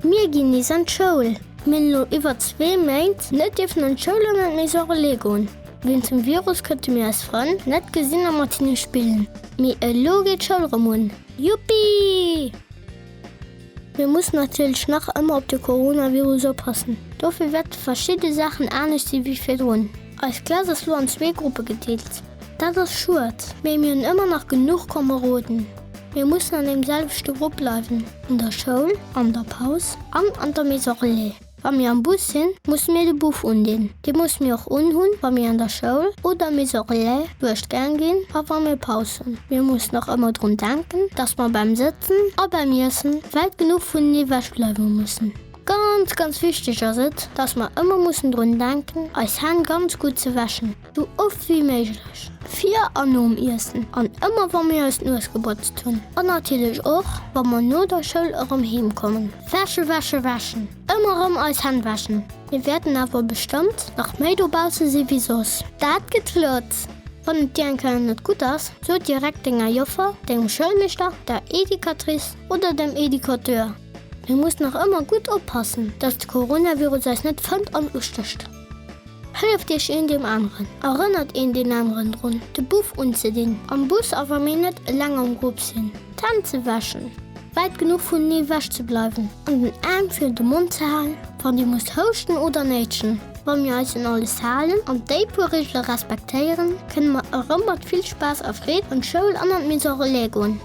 Mir ginn nees an d'Schoul. Mir hunn elo iwwer zwee Méint net dierfen an d'Schoul an an d'Maison Relais goen. Wéinst dem Virus kënnte mir eis Frënn net gesinn a mat hinne spillen. Mee elo geet d'Schoul erëm un. Yuppi! Mir mussen natierlech nach ëmmer op de Coronavirus oppassen. Dofir wäerte verschidde Saachen anescht si wéi virdrun. Eis Klass ass lo an zwee Gruppe gedeelt. Dat ass schued, mee mir hunn ëmmer nach genuch Komeroden. Mir mussen an deem selwechte Grupp bleiwen, an der Schoul, an der Paus an an der Maison Relais. Wa mir am Bus sinn, musse mir de Buff undinn. Dee musse mir och unhunn, wa mir an der Schoul oder Maison Relais duerch d'Gäng ginn a wa mir Paus hunn. Mir mussen och ëmmer drun denken, dass mer beim Sëtzen a beim Iessen wäit genuch vunenee ewech bleiwe mussen. Ganz, ganz wichteg ass et, dass mer ëmmer mussen drun denken, eis Hänn ganz gutt ze wäschen. Sou oft wéi méiglech, vir an nom Iessen an ëmmer wa mir eis d'Nues gebotzt hunn. An natierlech och wa mer no der Schoul erëm heem kommen. Wäsche, wäsche, wäschen! Ëmmer erëm eis Hänn wäschen! Mir wäerten awer bestëmmt nach méi dobausse si wéi soss. Dat gëtt flott! Wann et dir eng Kéier net gutt ass, so direkt denger Joffer, dengem Schoulmeeschter, der Educatrice oder dem Educateur. Mir mussen nach ëmmer gutt oppassen, dass de Coronavirus eis net fënnt an ustécht. Hëlleft iech een deem aneren. Erënnert een deen aneren drun, de Buff unzedinn, am Bus a wa mir net eleng am Grupp sinn, d'Hänn ze wäschen, wäit genuch vunenee ewech ze bleiwen an den Aarm virun de Mond ze halen, wann dir musst houschten oder néitschen. Wa mir eis un alles halen an déi puer Reegele respektéieren, kënne mer erëm mat vill Spaass a Freed an d'Schoul an an d'Maison Relais goen.